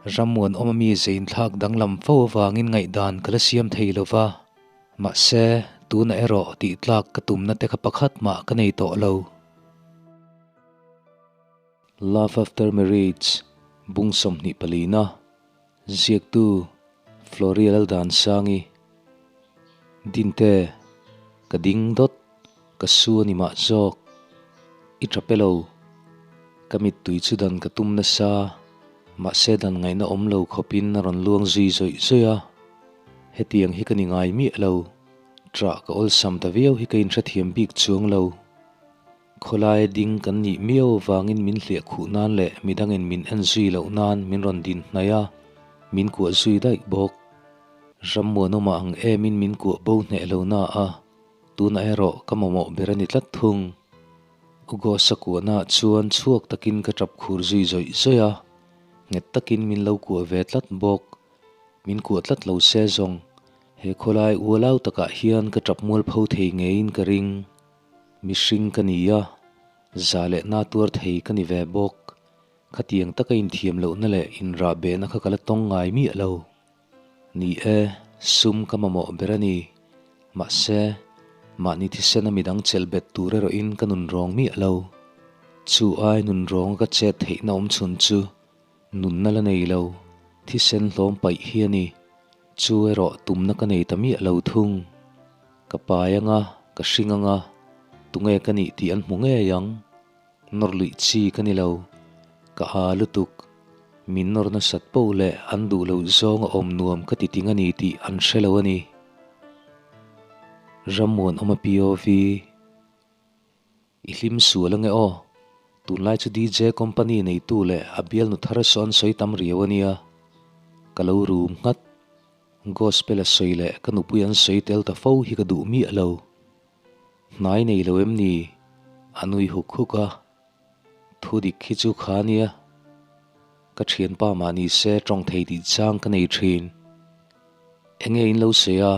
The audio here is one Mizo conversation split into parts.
Rammuanawma mi zeinthlak danglam fo avangin ngaihdan ka la siam thei lo va, mahse tunah erawh tihtlak ka tumna te kha pakhat mah ka nei tawh lo. Love After Marriage bung 24na ziaktu Floria Laldansangi Dinte ka ding dawt ka su a ni mah zawk i tha pe lo ka mittui chu dan ka tum nasa mahse dan ngaihna awm lo khawpin a rawn luang zui zawih zawih a hetiang hi ka ni ngai miah lo ṭah ka awlsam ta viau hi ka inhrethiam bik chuang lo. Khawlaia ding kan nih miau avangin min hliah khuh nan leh midangin min en zui loh nan min rawn din hnaih a, min kuah zui daih bawk. Rammuanawma ang emin min kuah bo hneh lo na a, tunah erawh ka mamawh ber a ni tlat thung. Ugosa kuahnaah chuan chhuak takin ka tap khur zui zawih zawih a, nghet takin min lo kuah ve tlat bawk. Min kuah tlat lo se zawng, he khawlai ualau takah hian ka tap mualpho thei ngeiin ka ring. Mihring ka ni a, za leh na tuar thei ka ni ve bawk. Khatiang taka inthiam lohna leh inrah behna kha ka la tawng ngai miah lo. Ni e, sum ka mamawh ber a ni. Mahse, mahni thisena midang chelh bet tur erawhin ka nun rawng miah lo. Chu ai nun rawnga ka chet theihna awm chhun chu nunna la nei lo, thisen hlawm paih hi a ni. Chu erawh tumna ka nei ta miah lo thung. Ka pai anga, ka hring anga, tunge ka nih tih an hmu ngei ang. Nawr luih chi ka ni lo. Ka ha lutuk. Min nawr nasat poh leh an duh loh zawng a awm nuam ka ti ting a ni tih an hre lo a ni. Rammuanawma POV. I hlim sual ange aw. Tunlai chu DJ company neitu leh a bialnu thar sawn sawi tam riau a nia. Ka lo rum nghat. Gospel a sawi leh ka nupui an sawi tel ta fo hi ka duh miah lo. Hnai nei lo em ni? A nui huk huk a. Thu dik hi chu kha nia. Ka thianpa mah ni se tawng thei tih chang ka nei thin. Enge in lo sawi a?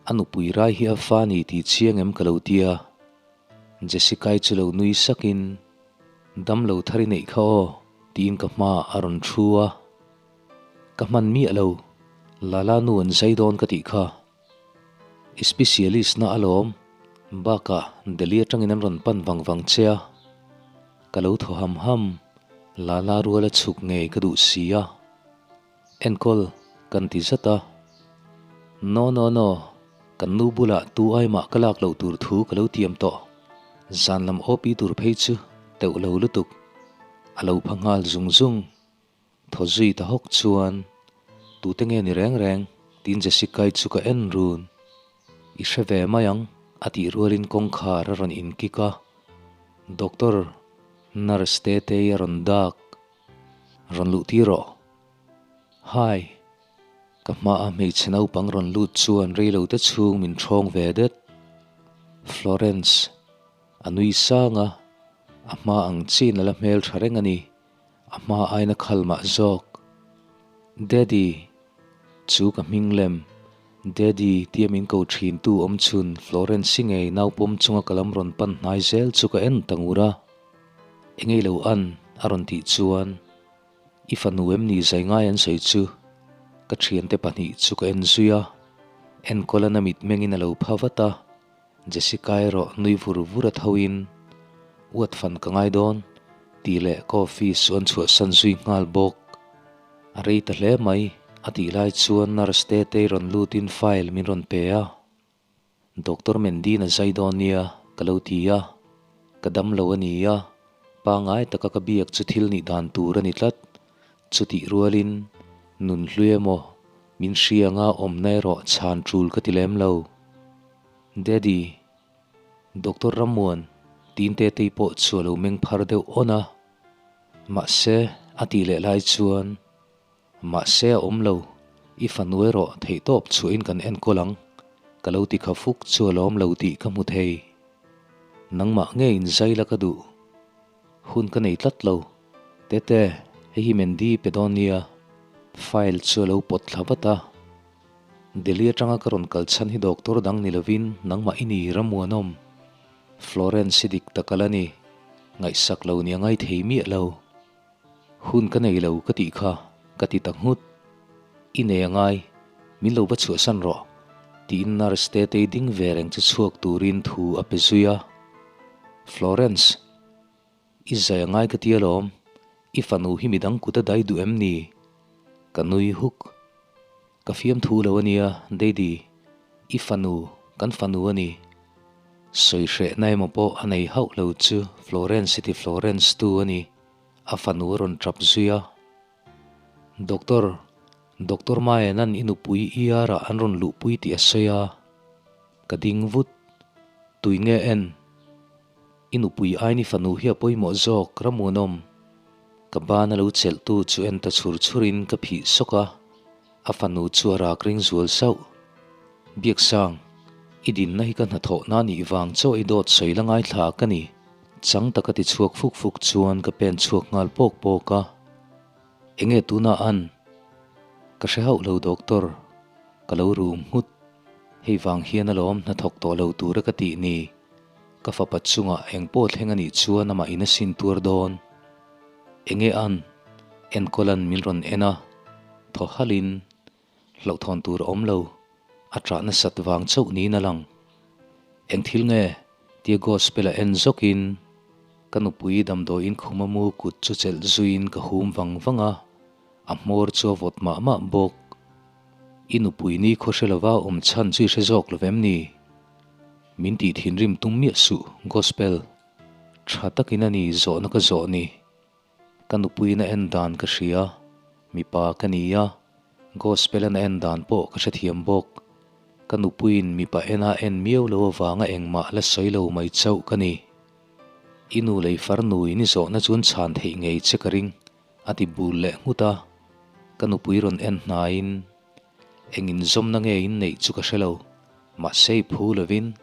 A nupui rai hi a fa ni tih chiang em ka lo tia. Jessica-i chu lo nui sakin, Damlo thar i neih kha aw, tiin ka hmaah a rawn thu a. Ka hman miah lo, Lala nu an zai dawn ka tih kha. I specialist na alawm, bakah Delhi atangin an rawn pan vang vang che a. Ka lo thaw ham ham, Lala ruala chhuk ngei ka duh si a. Enkawl kan ti zat a. No no no, kan nu bulah tu ai mah ka lak loh tur thu ka lo tiam tawh. Zan lam OP tur phei chu teuh lo lutuk. A lo pha nghal zung zung. Thaw zui ta hawk chuan, Tute nge ni reng reng? tiin Jessica-i chu ka en run. I hre ve mai ang, a tih rualin kawngkhar a rawn inkik a. Doctor, nurse Tetei a rawn dak. Rawn luh tir rawh. Hi! Ka hmaa hmeichhe naupang rawn lut chuan reilote chhung min ṭhawng ve det. Florence, a nui sang a, a hma ang chin a la hmel ṭha reng a ni. A hma aina khal mah zawk. Daddy! Chu ka hming lem. Daddy tia min ko thin tu awm chhun Florence-i ngei naupawm chunga ka lam rawn pan hnai zel chu ka en ta ngur a. Engei lo an a rawn tih chuan i fanu em ni zai ngai an sawi chu ka thiante pahnih chu ka en zui a. Enkawlana mitmengin a lo pha vat a. Jessica erawh nui vur vur a tho in, Uat fan ka ngai dawn, tih leh ka office chu an chhuahsan zui nghal bawk. A rei ta hle mai, a tih lai chuan nurse te tei rawn lut in file min rawn pe a. Doctor Mendin a zai dawn nia, ka lo ti a. Ka dam lo a ni a, pangai taka ka biak chu thil nih dan tur a ni tlat. Chutih rualin, nun hlui emaw, min hria anga awmna erawh chhan tul ka ti lem lo. Daddy, Doctor Rammuan, tiin Tetei pawh chu a lo meng phar deuh awn a. Mahse, a tih leh lai chuan, Mahse a awm lo, i fanu erawh theihtawp chhuahin kan enkawl ang, ka lo ti kha fuk chu a lawm lo tih ka hmu thei. Nangmah nge inzai la ka duh? Hun ka nei tlat lo. Tete, hei hi Mandy pe dawn nia. File chu a lo pawt thla vat a. Delhi atanga ka rawn kal chhan hi doctor dang ni lovin nangmah i ni Rammuanawm. Florence hi dik tak a la ni. Ngaihsak lo nia ngai thei miah lo. Hun ka nei lo ka tih kha, ka ti ta nghut. I nei a ngai, min lo va chhuahsan rawh, tiin nurse Tetei ding ve reng chu chhuak turin thu a pe zui a. Florence, i zai a ngai ka ti alawm, i fanu hi midang kut a dai duh em ni? Ka nui huk. Ka fiamthu lo a nia, Daddy, i fanu, kan fanu a ni. Sawi hrehna emaw pawh a nei hauh lo chu Florence i ti Florence tu a ni. A fanu a rawn tap zui a. Doctor, Doctor Mayenan i nupui ER ah an rawn luhpui tih a sawi a. Ka ding vut. Tui nge en? I nupui ain i fanu hi a pawimawh zawk, Ramuanawm. Ka ban a lo chelhtu chu en ta chhur chhurin ka phih sawk a. A fanu chu a rak ring zual sauh. Biaksang, i dinna hi ka hnathawhna nih vang chaw i dawt sawi la ngaithla ka ni. Chang taka ti chhuak fuk fuk chuan ka pen chhuak nghal pawk pawk a. Enge tunah an? Ka hre hauh lo doctor, ka lo rum nghut. Hei vang hian alawm hnathawk tawh lo tura ka tih ni. Ka fapa chungah eng pawh thleng anih chuan amah in a sin tuar dawn. Enge an? Enkawla'n min rawn en a, thaw halhin hlauhthawn tur a awm lo, a ṭah nasat vang chauh niin a lang. Eng thil nge? tia Gospel a en zawkin ka nupui damdawiin khuma mu kut chu chelh zuiin ka hum vang vang a, a hmawr chu a vawt mah mah bawk. I nupui ni khaw hre lova awm chhan chu i hre zawk lo vem ni? Min tih thinrim tum miah suh, Gospel. Tha takin a ni zawhna ka zawh ni. Ka nupuiin a en dan ka hria, mipa ka ni a, Gospel-an a en dan pawh ka hrethiam bawk. Ka nupuiin mipa ena en miau lo avanga engmah la sawi lo mai chauh ka ni. I nu lei farnuin i zawhna chuan chhan theih ngei che ka ring, a ti bul leh nghut a. Ka nupui rawn en hnaiin Eng inzawmna nge in neih chu ka hre lo, mahse i phu lovin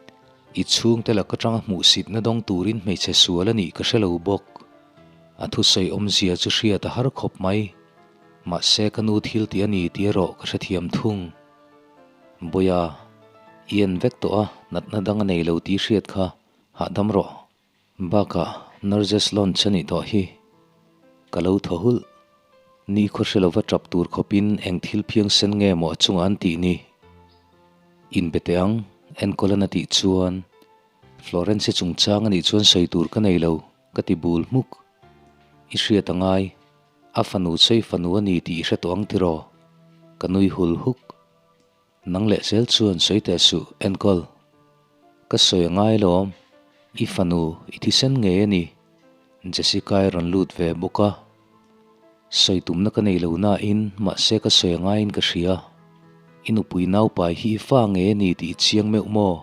i chhungte lak atanga hmuhsitna dawng turin hmeichhe sual a nih ka hre lo bawk. A thusawi awmzia chu hriat a har khawp mai, mahse ka nu thil tih a ni tih erawh ka hrethiam thung. Bawiha, i en vek tawh a, natna dang a nei lo tih i hriat kha, hahdam rawh. Bakah Nurses Lounge a nih tawh hi ka lo thaw hulh. Ni khaw hre lova tap tur khawpin eng thil phiangsen nge maw a chungah an tih ni? Inbe teh ang, Enkawlan a tih chuan Florence-i chungchang a nih chuan sawi tur ka nei lo, ka ti bul hmuk. I hriat a ngai, a fanu sawi fanu a ni tih i hre tawh ang tiraw? Ka nui hul huk. Nang leh zel chuan sawi teh suh, enkawl. Ka sawi a ngai lawm, i fanu i thisen ngei a ni. Jessica-i rawn lut ve bawk a. Sawi tumna ka nei lo nain, mahse ka sawi a ngaiin ka hria. I nupui naupai hi i fa ngei a ni tih i chiang meuh maw?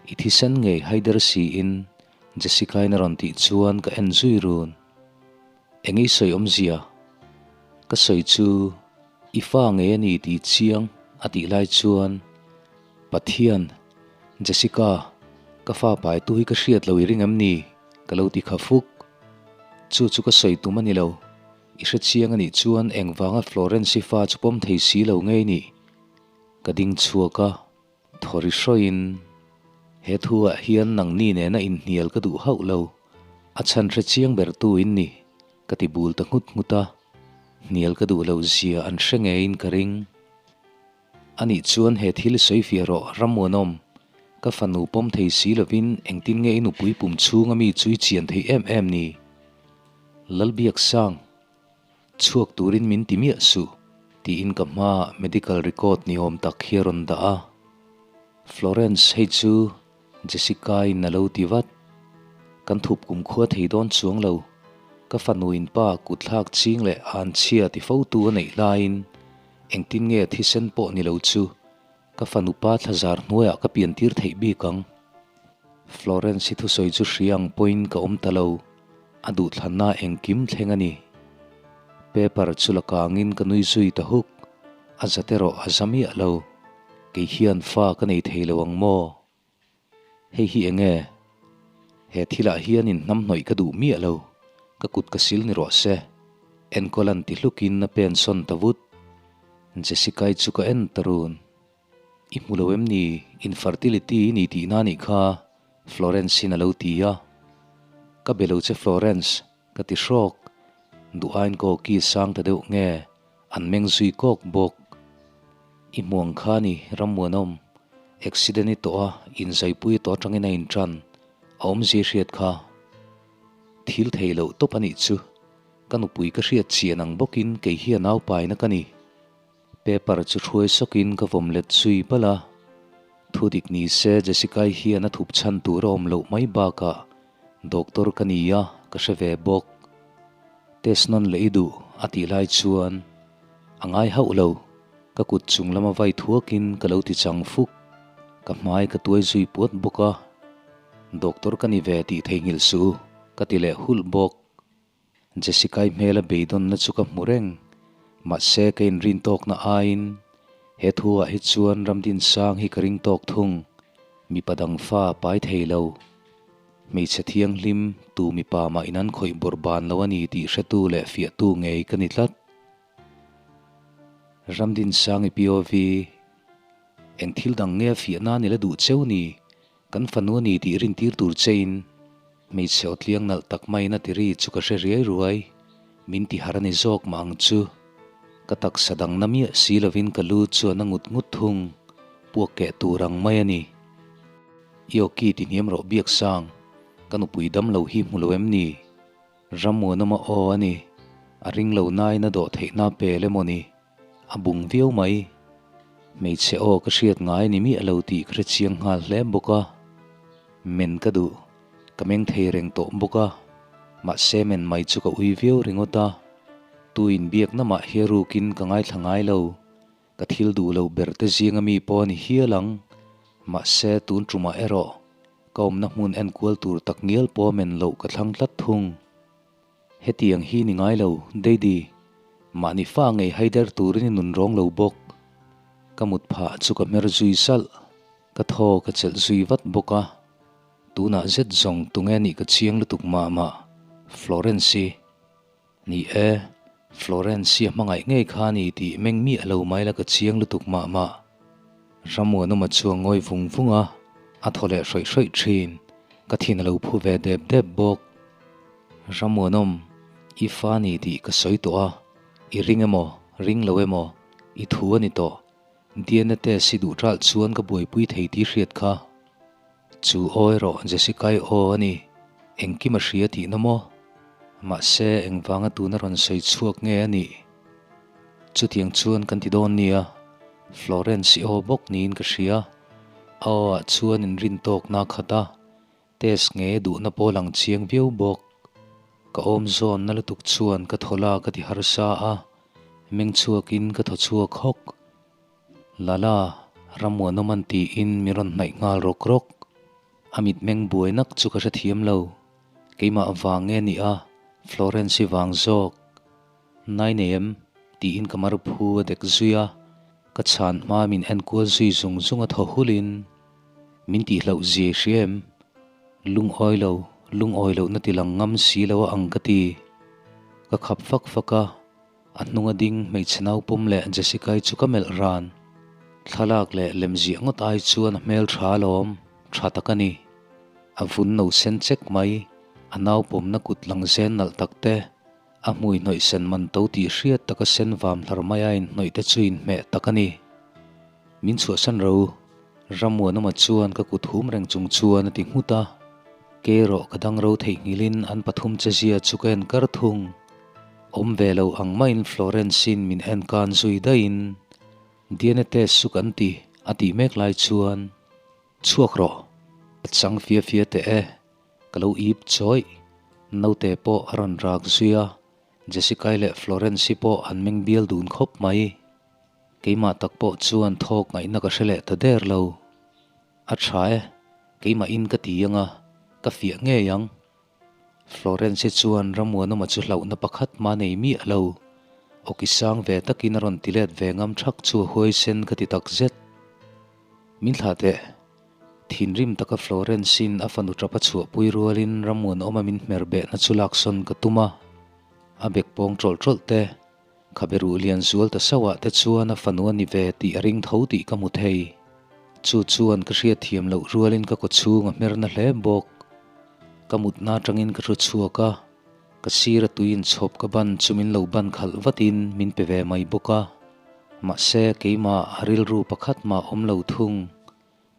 I thisen ngei haider siin Jessica-in a rawn tih chuan ka en zui run. Eng i sawi awmzia? Ka sawi chu i fa ngei a ni tih chiang a tih lai chuan Pathian, Jessica, ka fa paitu hi ka hriat lo i ring em ni? Ka lo ti kha fuk. Chu chu ka sawi tum a ni lo. I hre chiang a nih chuan engvanga Florence-i fa chu pawm thei si lo ngei nih? Ka ding chhuak a. Thawri hrawiin, He thuah hian nangni nena inhnial ka duh hauh lo, a chhan hre chiang ber tu in ni, ka ti bul ta nghut nghut a. Hnial ka duh loh zia an hre ngeiin ka ring. Anih chuan he thil sawi fiah rawh, Rammuanawm. Ka fanu pawm thei si lovin engtin nge i nupui pum chhunga mi chu i chian theih em em ni? Lalbiaksang. Chhuak turin min ti miah suh, tiin ka hmaah medical record ni awm tak hi a rawn dah a. Florence, hei chu Jessica-in a lo ti vat. Kan thup kumkhua thei dawn chuang lo. Ka fanuin pa kutthlak ching leh anchhia ti fotu a neih laiin engtin nge thisen pawh ni lo chu ka fanu pa thlazar hnuaiah ka piantir theih bik ang. Florence-i thusawi chu hria ang pawhin ka awm ta lo. A duhthlanna engkim thleng a ni. Paper chu la kangin ka nui zui ta huk. A zat erawh a za miah lo. Kei hian fa ka nei thei lo ang maw? Hei hi eng nge? He thilah hian in hnamhnawih ka duh miah lo. Ka kut ka sil ni rawh se. Enkawl an ti hlukin a pen sawn ta vut. Jessica-i chu ka en ta run. I hmu lo em ni? Infertility i ni tihna nih kha, Florence-in a lo ti a. Ka be lo che Florence, ka ti hrawk. Duh aiin ka awki sang ta deuh nge an meng zui kawk bawk. I hmuang kha ni Rammuanawm, accident i tawh a, inzaipui tawh atangin a intan, a awmzia hriat kha. Thil thei loh tawp a nih chu. Ka nupui ka hriat chian ang bawkin kei hi a naupaina ka ni. Paper chu hruai sawkin ka vawm let zui palh a. Thu dik ni se Jessica-i hian a thup chhan tur a awm loh mai bakah doctor ka ni a, ka hre ve bawk. Test nawn leh i duh a tih lai chuan a ngai hauh lo, ka kut chung lama vai thuakin ka lo ti chang fuk. Ka hmai ka tuai zui puat bawk a, Doctor ka ni ve tih theihnghilh suh u ka ti leh hulh bawk. Jessica-i hmela beidawnna chu ka hmu reng. Mahse, ka inrin tawkna aiin he thu ah hi chuan Ramdinsang hi ka ring tawk thung. Mipa dang fa a pai thei lo. Hmeichhe thianghlim tu mipa mah in an khawih bawrh ban lo a ni tih hretu leh fiahtu ngei ka ni tlat. Ramdinsang i POV, Eng thil dang nge a fiah nan i la duh cheu ni? Kan fanu a ni tih rintir tur chein hmeichhe aw tliang nalh tak maiin a ti ri chu ka hre riai ruai. Min ti har a ni zawk mah ang chu. Ka taksa dang na miah si lovin ka lu chu a na ngut ngut thung, puak keh tur ang mai a ni. I aw ki ti hniam rawh Biaksang, ka nupui dam lo hi hmu lo em ni? Rammuanawma aw a ni, a ring lo nain a dawh theihna pel emaw ni? A bung viau mai. Hmeichhe aw ka hriat ngai ni miah lo tih ka hre chiang nghal hle bawk a. Men ka duh. Ka meng thei reng tawh bawk a. Mahse men mai chu ka ui viau ringawt a. Tu inbiakna mah hi a rukin ka ngaithla ngai lo. Ka thil duh lo ber te zinga mi pawh a ni hial ang. Mahse tun tumah erawh ka awmna hmun enkual tur takngial pawh men loh ka thlang tlat thung. Hetiang hi ni ngai lo, Daddy. Mahni fa ngei haider turin i nun rawng lo bawk. Ka mut phah chu ka hmer zui salh. Ka thaw ka chelh zui vat bawk a. Tunah zet zawng tunge nih ka chiang lutuk mah mah. Florence-i. Ni e, Florence-i a hmangaih ngei kha a ni tih meng miah lo mai la ka chiang lutuk mah mah. Rammuanawma chu a ngawi vung vung a, a thaw leh hrawih hrawih thin. Ka thin a lo phu ve dep dep bawk. Rammuanawm, i fa ni tih ka sawi tawh a, i ring emaw, ring lo emaw, i thu a ni tawh. DNA test i duh ṭalh chuan ka buaipui thei tih hriat kha. Chu aw erawh Jessica-i aw a ni, engkim a hria tihna maw? Mahse, engvanga tuna rawn sawi chhuak nge a nih? Chutiang chuan kan ti dawn nia, Florence-i aw bawk niin ka hria. A aw-ah chuan inrin tawkna a khat a, test nge duhna pawh lang chiang viau bawk. Ka awm zawnna lutuk chuan ka thaw la ka ti harsa a, meng chhuakin ka thaw chhuak hawk. Lala, Rammuanawm an tiin min rawn hnaih nghal rawk rawk. A mitmeng buai nak chu ka hrethiam lo. Keimah vang nge ni a, Florence-i vang zawk. Nai nei em? tiin ka mar phu a dek zui a, ka chhan hma min enkual zui zung zung a thaw hulin min tihloh zia hria em? Lungawi lo, lungawi lohna ti lang ngam si lo a ang ka ti. Ka khap fak fak a, a hnunga ding hmeichhe naupawm leh Jessica-i chu ka melh ran. Thlalak leh lemziah ngawt ai chuan a hmel tha alawm, tha tak a ni. A vun no sen chek mai, a naupawmna kut lang zen nalh tak te, A hmui hnawih sen man to tih hriat taka sen vam hlar mai a inhnawih te chu inhmeh tak a ni. Min chhuahsan ro u. Rammuanawma chuan ka kut hum reng chung chuan a ti nghut a. Ke erawh ka dang ro theihnghilhin an pathum che zia chu ka en kar thung. Awm ve lo ang maiin Florence-in min en kan zui daihin DNA test chu kan ti a tih mek lai chuan chhuak rawh. A chang fia fia teh e. Ka lo ip chawih. Naute pawh a rawn rak zui a, Jessica-i leh Florence-i pawh an meng bial dun khawp mai. Keimah tak pawh chuan thawk ngaihna ka hre leh ta der lo. A tha e, keimahin ka ti ang a, ka fiah ngei ang. Florence-i chuan Rammuanawma chu hlauhna pakhat mah nei miah lo. Awki sang ve takin a rawn ti let ve ngam thak chu a huaisen ka ti tak zet. Min thlah teh. Thinrim taka Florence-in a fanu tap a chhuahpui rualin Rammuanawma min hmer behna chu laksawn ka tum a. A bek pawng tawlh tawlh te, khabe ruh lian zual ta sauh ah te chuan a fanu a ni ve tih a ring tho tih ka hmu thei. Chu chuan ka hriatthiam loh rualin ka kawchhung a hmer na hle bawk. Ka mutna atangin ka hru chhuak a. Ka sir a tui inchhawp ka ban chu min lo ban khalh vatin min pe ve mai bawk a. Mahse keimah a rilru pakhat mah awm lo thung.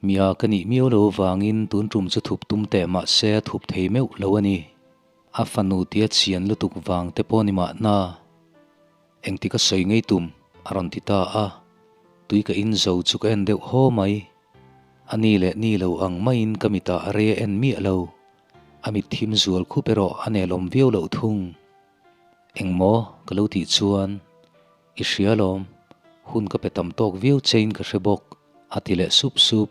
Mia ka nih miau lo vangin tun tum chu thup tum teh mahse a thup thei meuh lo a ni. A fanu tia chian lutuk vang te pawh ni mahna. Engtik a sawi ngei tum? a rawn ti ta a. Tui ka in zo chu ka en deuh haw mai. A ni leh ni lo ang maiin ka mitah a rei a en miah lo. A mit thim zual khup erawh a nelawm viau loh thung. Engmaw ka lo tih chuan, I hria lawm, hun ka pe tam tawk viau chein ka hre bawk, a ti leh sup sup.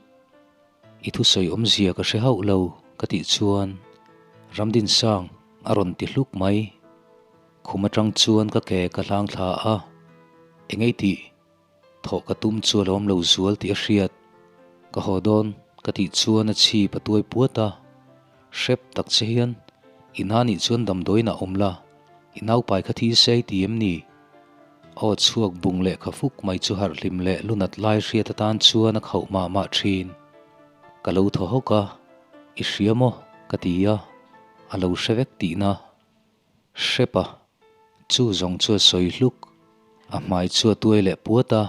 I thusawi awmzia ka hre hauh lo, ka tih chuan, Ramdinsang a rawn ti hluk mai. Khum atang chuan ka ke ka hlang thla a, Engei tih? Thawh ka tum chu a lawm lo zual tih a hriat. Ka haw dawn ka tih chuan a chhip a tuai puat a. Hrep tak che hian i na nih chuan damdawiin ah awm la, i naupai kha thi se i ti em ni? Aw chhuak bung leh kha fuk mai chu harh hlim leh lunat lai hriat atan chuan a khauh mah mah thin. Ka lo thaw hawk a, I hria maw? ka ti a, a lo hre vek tihna. Hrep a, chu zawng chu a sawi hluk, a hmai chu a tuai leh puat a,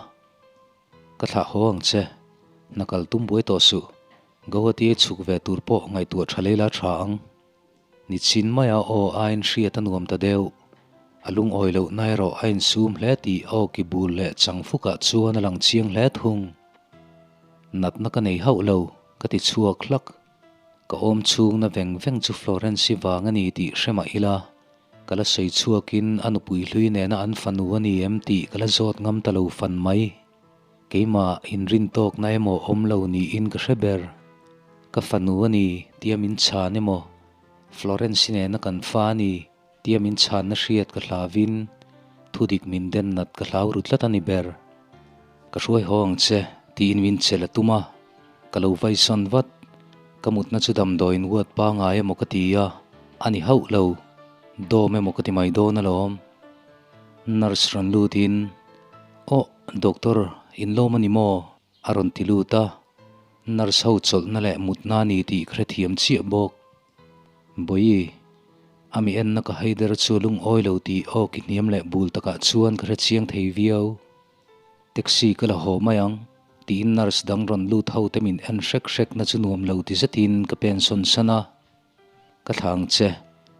Ka thlah haw ang che, hna kal tum buai tawh suh, Guwahati a chhuk ve tur pawh ngaihtuah tha leila tha ang. Nichin maia aw a inhriat a nuam ta deuh, a lungawi loh na erawh a insum hle tih aw ki bul leh chang fukah chuan a lang chiang hle thung. Natna ka nei hauh lo, ka ti chhuak hlak. Ka awm chhungna veng veng chu Florence-i vang a ni tih hre mah ila, ka la sawi chhuakin a nupui hlui nena an fanu a ni em tih ka la zawt ngam ta lo fan mai. Keimah inrin tawkna emaw awm lo niin ka hre ber. Ka fanu a ni tia min chhan emaw, Florence-i nena kan fa a ni tia min chhanna hriat ka hlavin thudik min den nat ka hlau ru tlat a ni ber. Ka hruai haw ang che tiin min chelh a tum a, ka lo vaisawn vat. Ka mutna chu damdawiin ward pangai emaw ka ti a, a ni hauh lo. Dawm emaw ka ti mai dawn alawm. Nurse rawn lutin, Aw, doctor, inlawm a ni maw? a rawn ti lut a. Nurse ho chawlhna leh mutna a ni tih ka hrethiam chiah bawk. Bawihi, a mi enna ka haider chu lungawi lo tih aw ki hniam leh bul takah chuan ka hre chiang thei viau. Taxi ka la haw mai ang, tiin nurse dang rawn lut ho te min en hrek hrek na chu nuam lo ti zetin ka pen sawn san a. Ka thla ang che,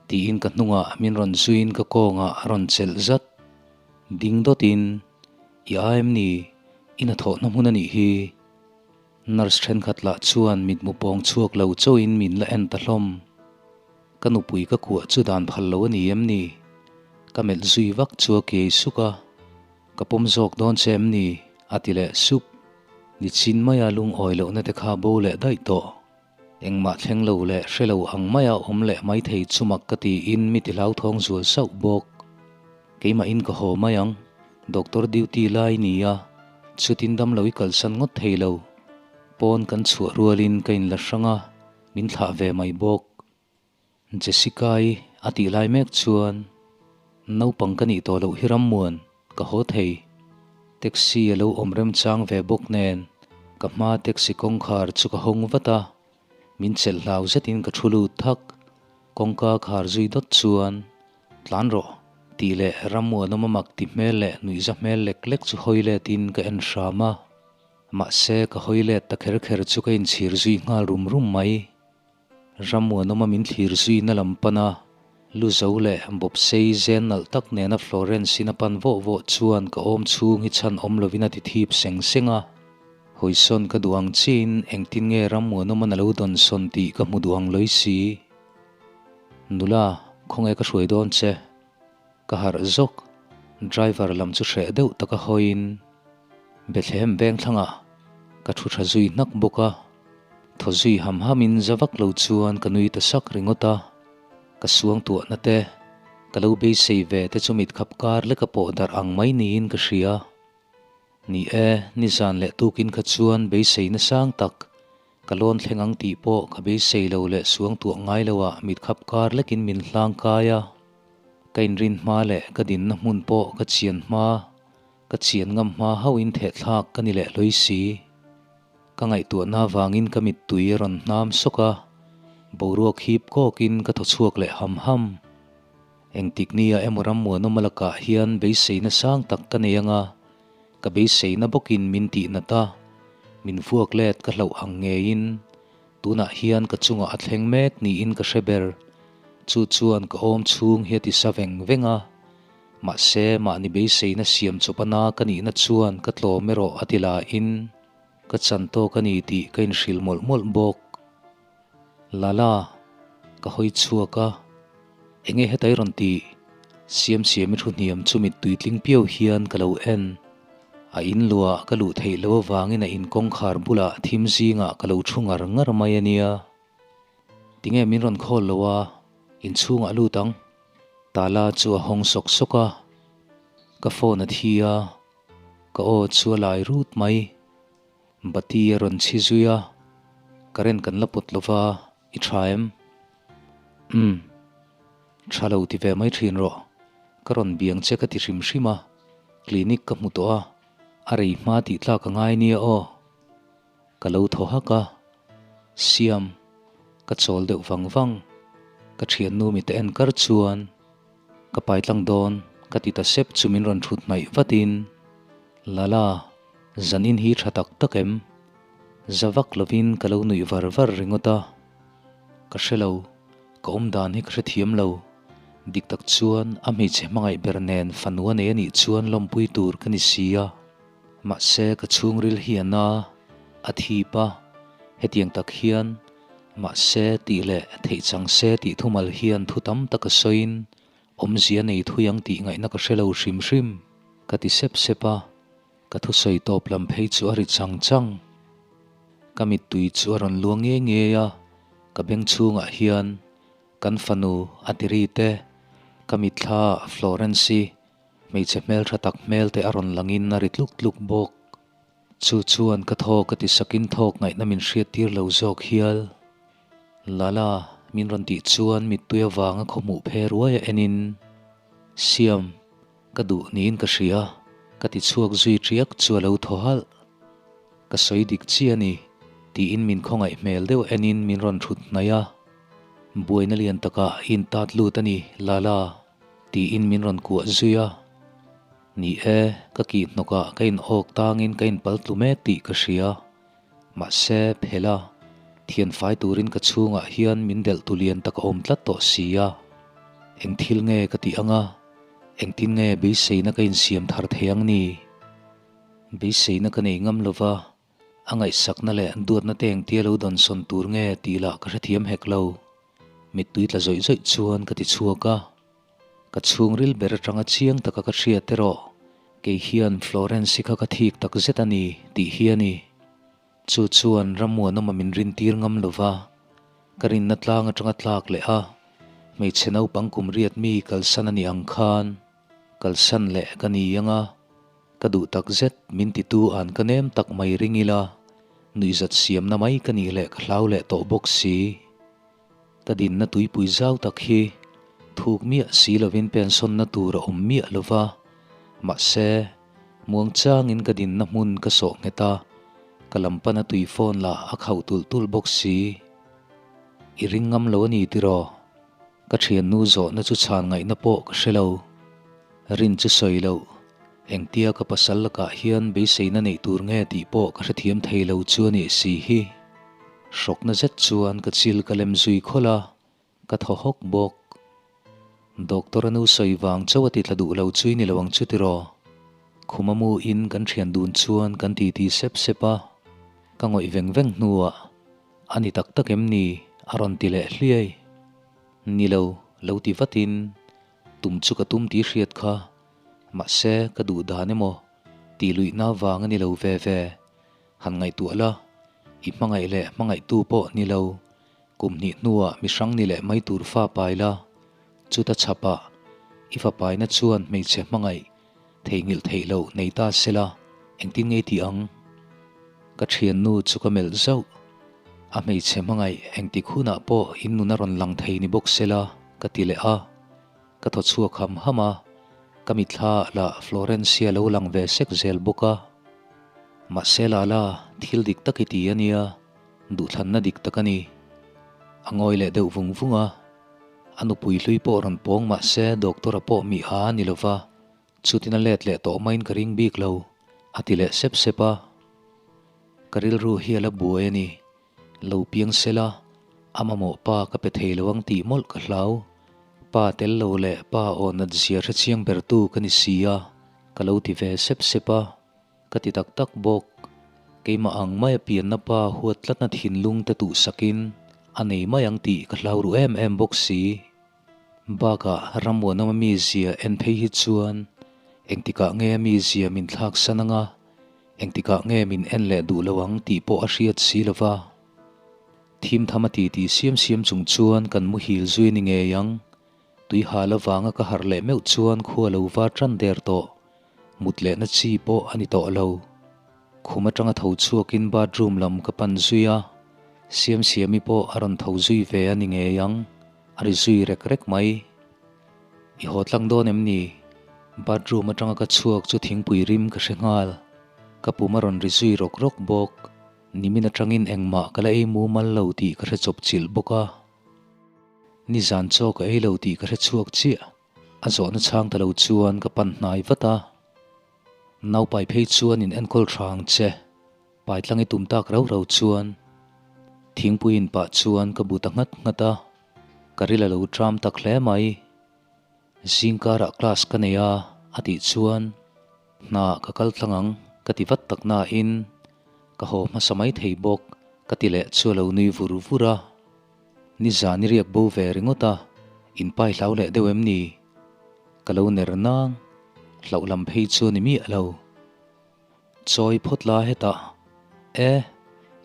tiin ka hnungah min rawn zuiin ka kawngah a rawn chelh zat. Ding dawtin, I a em ni? I hnathawhna hmun a nih hi. Nurse thenkhat lah chuan mitmu pawng chhuak lo chauhin min la en ta hlawm. Ka nupui ka kuah chu dan phal lo a ni em ni? Ka melh zui vak chu a kiai suk a, Ka pawm zawk dawn che em ni? a ti leh sup. Nichin maia lungawi lohna te kha bo leh daih tawh. Engmah thleng lo leh hre lo ang maia awm leh mai thei chu mak ka tiin mi ti hlauthawng zual sauh bawk. Keimahin ka haw mai ang, doctor duty lai nia, chutin damlo i kalsan ngawt thei lo. Pawn kan chhuah rualin ka inla hrang a, min thlah ve mai bawk. Jessica-i a tih lai mek chuan, Naupang ka nih tawh loh hi Rammuan, ka haw thei. Taxi a lo awm remchang ve bawk nen, ka hma taxi kawngkhar chu ka hawng vat a, min chelh hlau zetin ka thu lut thak. Kawngka khar zui dawt chuan, Tlan rawh, tih leh Rammuanawma mak ti hmel leh nuihza hmel lek lek chu hawi letin ka en hram a. Mahse, ka hawi let ta kher kher chu ka inchhir zui nghal rum rum mai. Rammuanawma min thlir zuina lam pana lu zo leh bawpsei zen nalh tak nena Florence in a pan vawh vawh chuan ka awm chhung hi chhan awm lovin a ti thip seng seng a. Hawisawn ka duh ang chiin engtin nge Rammuanawma'n a lo dawnsawn tih ka hmu duh ang lawi si. Nula, khawnge ka hruai dawn che? Ka harh zawk. Driver lam chu hreh deuh taka hawiin Bethlehem veng thlangah ka thu tha zui hnak bawk a. Thaw zui ham hamin za vak lo chuan ka nui ta sak ringawt a. Ka suang tuahna te, ka lo beisei ve te chu mit khap kar leka pawh darh ang mai niin ka hria. Ni e, nizan leh tukin kha chuan beiseina sang tak Ka lawn thleng ang tih pawh ka beisei lo leh suang tuah ngai lo ah mit khap kar lekin min hlang kai a. Ka inrin hma leh ka dinna hmun pawh ka chian hma, ka chian ngam hma hauhin thehthlak ka ni leh hlawi si. Ka ngaihtuahna avangin ka mittui a rawn hnam sawk a, boruak hip kawkin ka thaw chhuak leh ham ham. Engtik nia emaw rammuanawma lakah hian beiseina sang tak ka nei anga, ka beiseina bawkin min tihnat a, min vuak let ka hlauh ang ngeiin tunah hian ka chungah a thleng mek niin ka hre ber. Chu chuan ka awm chhung hi a ti sa veng veng a, mahse mahni beiseina siam chawp ana ka nihna chuan ka tlawm erawh a ti lahin ka chan tawk a ni tih ka inhrilh mawlh mawlh bawk. Lala, ka hawi chhuak a, enge heta i rawn tih? Siamsiami thu hniam chu mittui tling piau hian ka lo en. A in luah ka luh theih loh avangin a in kawngkhar bulah thim zingah ka lo thu ngar ngar mai a nia. Tinge min rawn khawl lo a, inchhungah lut ang. Tala chu a hawng sawk sawk a, ka phone a thi a, ka aw chu a lai rut mai. Bati a rawn chhi zui a, current kan la pawt lova, i tha em? Umm, tha lo ti ve mai thin rawh, ka rawn biang che ka ti hrim hrim a, clinic ka hmu tawh a, a rei hma tih tlak a ngai nia aw. Ka lo thaw hak a, Siam, ka chawl deuh vang vang, ka thiannu mi te en kar chuan ka pai tlang dawn ka ti ta sep chu min rawn thut hnaih vatin, Lala, zanin hi tha tak tak em? Za vak lovin ka lo nuih var var ringawt a, ka hre lo, ka awm dan hi ka hrethiam lo, dik tak chuan a hmeichhe hmangaih ber nen fanu a nei a nih chuan lawmpui tur ka ni si a. Mahse ka chhungril hi a na, a thip a, hetiang tak hian mahse tih leh theih chang se tih thumal hian thu tam tak a sawiin awmzia nei thui ang tih ngaihna ka hre lo hrim hrim, ka ti sep sep a, ka thusawi tawp lam phei chu a ri chang chang. Ka mittui chu a rawn luang nge nge a, ka beng chhungah hian kan fanu a ti ri te, ka mitthla Florence-i Hmeichhe hmeltha tak hmel te a rawn langin a ri tluk tluk bawk. Chu chuan ka thawk a ti sakin thawk ngaihna min hriattir lo zawk hial. Lala, min rawn tih chuan mittui avanga khawhmuh phe ruai a enin, Siam, ka duh niin ka hria, ka ti chhuak zui ṭiak chu a lo thaw halh. Ka sawi dik chi a ni, tiin min khawngaih hmel deuh enin min rawn ṭhut hnaih a. Buaina lian takah i intat lut a ni, Lala. Tiin min rawn kuah zui a. Ni e, ka kih hnawkah ka in awk tangin ka inpal tlu mek tih ka hria. Mahse, phela, thian fai turin ka chhungah hian min delh tu lian tak a awm tlat tawh si a. Eng thil nge ka tih anga, engtin nge beiseina ka insiam thar thei ang ni? Beiseina ka nei ngam lova, a ngaihsakna leh duatna te engtia lo dawnsawn tur nge tih lah ka hrethiam hek lo. Mittui tla zawih zawih chuan ka ti chhuak a, ka chhungril ber atanga chiang taka ka hriat erawh kei hian Florence-i kha ka thik tak zet a ni tih hi a ni. Chu chuan Rammuanawma min rintir ngam lova, ka rinna tlang atanga tlak leh a, hmeichhe naupang kum riat mi kalsan a ni ang khan kalsan leh ka ni ang a, ka duh tak zet min titu an ka nem tak mai ring ila, nuihzat siamna mai ka nih leh ka hlau leh tawh bawk si. Ka dinna tuipui zau tak hi thuk miah si lovin pensawnna tur a awm miah lo va, mahse, muangchangin ka dinna hmun ka sawh nghet a, ka lam pana tui phone lah a khauh tulh tulh bawk si. I ring ngam lo a ni tiraw? Ka thiannu zawhna chu chhan ngaihna pawh ka hre lo. Rin chu sawi loh, engtia ka pasal lakah hian beiseina neih tur nge tih pawh ka hrethiam thei lo chu a nih si hi. Hrawkna zet chuan ka chil ka lem zui khawlh a, ka thaw hawk bawk. Doctor a nu sawi vang chauh a ti tla duh lo chu i ni lo ang chu tiraw? Khuma mu in kan thian dun chuan kan titi sep sep a, ka ngawih veng veng hnuah a ni tak tak em ni? a rawn ti leh hliai. Ni lo, lo ti vatin tum chu ka tum tih hriat kha, mahse ka duh dan emaw tih luihna vang a ni lo ve ve. Han ngaihtuah la, i hmangaih leh hmangaihtu pawh ni lo, kum hnih hnuah mi hrang ni leh mai tur fa pai la, chuta chhapah i fa paina chuan hmeichhe hmangaih theihnghilh theih loh nei ta se la, engtin ngei tih ang? Ka thiannu chu ka melh zauh. A hmeichhe hmangaih engtik hunah pawh in nun a rawn lang thei ni bawk se la, ka ti leh a. Ka thaw chhuak ham ham a, ka mitthla lah Florencia lo lang ve sek zel bawk a. Mahse Lala, thil dik tak i ti a nia, duhthlanna dik tak a ni. A ngawi leh deuh vung vung a. A nupui hlui pawh rawn pawng mah se doctor-a pawh mi a ni lo va, chutin a let leh tawh maiin ka ring bik lo, a ti leh sep sep a. Ka rilru hi a la buai a ni. Lo piang sela, a mamawh pa ka pe thei lo ang tih mawlh ka hlau. Pa tel lo leh pa aw nat zia hrechiang bertu ka ni si a, ka lo ti ve sep sep a. Ka ti tak tak bawk. Keimah ang maia pianna pa huat tlatna thinlung te tuhsakin a nei mai ang tih ka hlau ru em em bawk si. Bakah Rammuanawma mizia en phei hi chuan engtikah nge a mizia min thlak san anga, engtikah nge min en leh duh lo ang tih pawh a hriat si lo va. Thim tham a ti ti siam siam chung chuan kan muhil zui ni ngei ang. Tui hal avanga ka harh leh meuh chuan khua lo var tan der tawh. Mut lehna chi pawh a ni tawh lo. Khum atanga tho chhuakin bathroom lam ka pan zui a, Siamsiami pawh a rawn tho zui ve a ni ngei ang, a ri zui rek rek mai. I haw tlang dawn em ni? Bathroom atanga ka chhuak chu thingpui rim ka hre nghal. Ka pum a rawn ri zui rawk rawk bawk. Nimin atangin engmah ka la ei mumal lo tih ka hre chawp chilh bawk a. Nizan chaw ka ei lo tih ka hre chhuak chiah. A zawhna chhang ta lo chuan ka pan hnai vat a. Naupai phei chuan in enkawl tha ang che. Paitlang i tum tak rau rau chuan thingpui in pah chuan ka bu ta nghat nghat a. Ka ril a lo tram tak hle mai. Zingkarah class ka nei a, a tih chuan hna ka kal tlang ang ka ti vat tak nain ka haw hmasa mai thei bawk ka ti leh chu a lo nui vur vur a. Nizan i riak bo ve ringawt a, in pai hlau leh deuh em ni? Ka lo ner nang, hlauh lam phei chu a ni miah lo. Chawi phawt la hetah, E,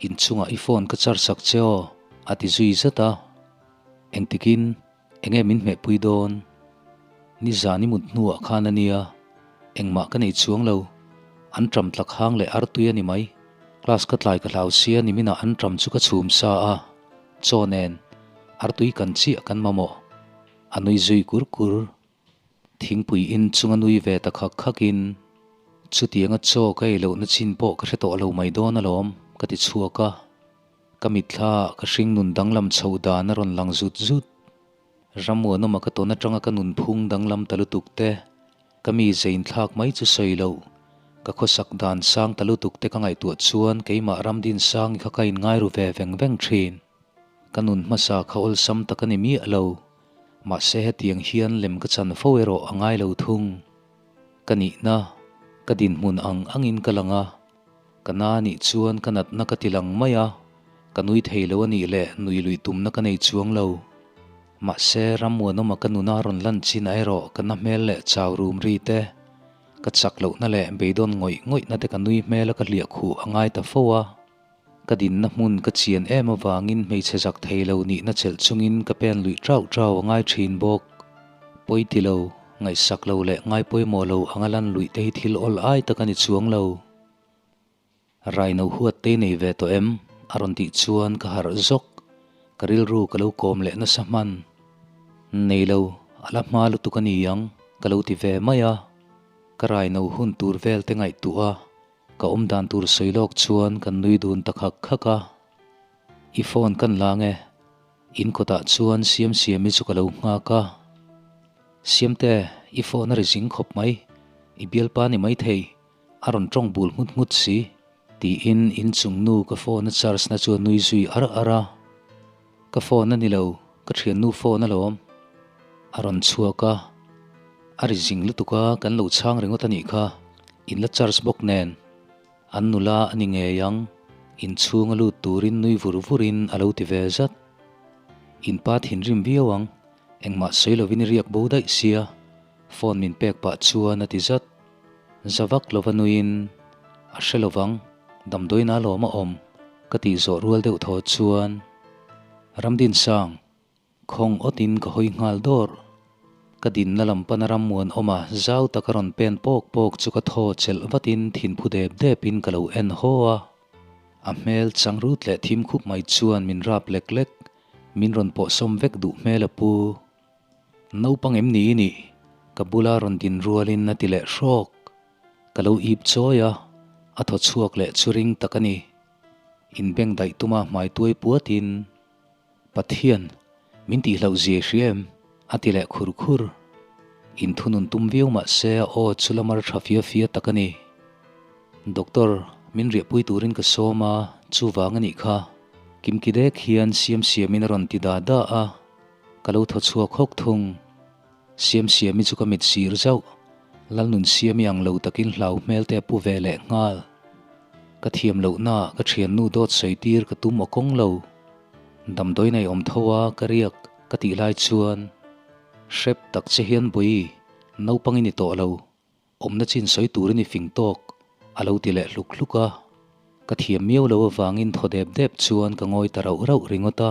inchungah i phone ka charge sak che aw, a ti zui zat a. Engtikin enge min hmehpui dawn? Nizan i mut hnuah khan a nia, engmah ka nei chuang lo. An ṭam tlak hang leh artui a ni mai. Class ka tlai ka hlau sia niminah an ṭam chu ka chhum sa a. Chaw nen artui kan chiah kan mamawh. A nui zui kur kur. Thingpui in chunga nui ve ta khak khakin, Chutianga chaw ka ei lohna chin pawh ka hre tawh lo mai dawn alawm, ka ti chhuak a. Ka mitthla ah ka hringnun danglam chhoh dan a rawn lang zut zut. Rammuanawma ka tawn atanga ka nunphung danglam ta lutuk te, ka mi zein thlak mai chu sawi loh, ka khawsak dan sang ta lutuk te ka ngaihtuah chuan keimah Ramdinsangi kha ka inngai ru ve veng veng thin. Ka nun hmasa kha awlsam tak a ni miah lo, mahse hetiang hian lem ka chan fo erawh a ngai lo thung. Ka nihna, ka dinhmun ang angin ka lang a, Ka na nih chuan ka natna ka ti lang mai a, ka nui thei lo a nih leh nui luih tumna ka nei chuang lo. Mahse, Rammuanawma ka nuna rawn lan chin ah erawh ka na hmel leh chau rum ri te, ka chak lohna leh beidawn ngawih ngawihna te ka nui hmel a ka hliah khuh a ngai ta fo a. Ka dinna hmun ka chian em avangin hmeichhe zak thei lo nihna chelh chungin ka pen luih trauh trauh a ngai thin bawk. Pawi ti lo, ngaihsak lo leh ngai pawimawh lo anga lan luih te hi thil awl ai tak a ni chuang lo. Raino huat te nei ve tawh em? A rawn tih chuan ka harh zawk. Ka rilru ka lo kawm leh nasa hman. Nei lo, a la hma lutuk a ni ang, ka lo ti ve mai a. Ka raino hun tur vel te ngaihtuah a, ka awm dan tur sawi lawk chuan kan nui dun ta khak khak a. I phone kan la nge? In kawtah chuan Siamsiami chu ka lo nghak a. Siamte, i phone a ri zing khawp mai. I bialpa ni maithei. A rawn tawng bul nghut nghut si. Tiin inchung nu ka phone a charge na chu a nui zui ar ar a. Ka phone a ni lo, ka thiannu phone alawm. A rawn chhuak a. A ri zing lutuk a, kan lo chhang ringawt a nih kha. In la charge bawk nen. An nula a ni ngei ang. Inchhung a lut turin nui vur vurin a lo ti ve zat. In pa thinrim viau ang. Engmah sawi lovin i riak bo daih sia. Phone min pek pah chuan a ti zat. Za vak lova nuiin, A hre lovang, damdawiin a lawm a awm, ka tih zawh rual deuh thaw chuan Ramdinsang, khawng awtin ka hawi nghal dawr. Ka dinna lam pana rammuan awma zau taka rawn pen pawk pawk chu ka thaw chelh vatin thinphu dep depin ka lo en haw a. A hmel chang rut leh thim khup mai chuan min rap lek lek, min rawn pawhsawm vek duh hmel a pu. Naupang em ni i nih? Ka bula rawn din rualin a ti leh hrawk. Ka lo ip chawi a, a thaw chhuak leh chu ring tak a ni. Inbeng daih tuma hmai tuai puatin, Pathian, min tihloh zia i hria em? A ti leh khur khur. Inthunun tum viau mah se a aw chu la mar tha fia fia tak a ni. Doctor, min riahpui turin ka sawm a, chuvang a nih kha. Kimki dek hian Siamsiamin a rawn ti da da a, ka lo thaw chhuak hawk thung. Siamsiami chu ka mit sir zauh. Lalnunsiami ang lo takin hlau hmel te a pu ve leh nghal. Ka thiam lohna ka thiannu dawt sawi tir ka tum aw kawng lo. Damdawi nei awm tho a ka riak ka tih lai chuan hrep tak che hian Bawi, naupang i ni tawh lo. Awmna chin sawi turin i fing tawk, a lo ti leh hluk hluk a. Ka thiam miau lo avangin thaw dep dep chuan ka ngawi ta rauh rauh ringawt a.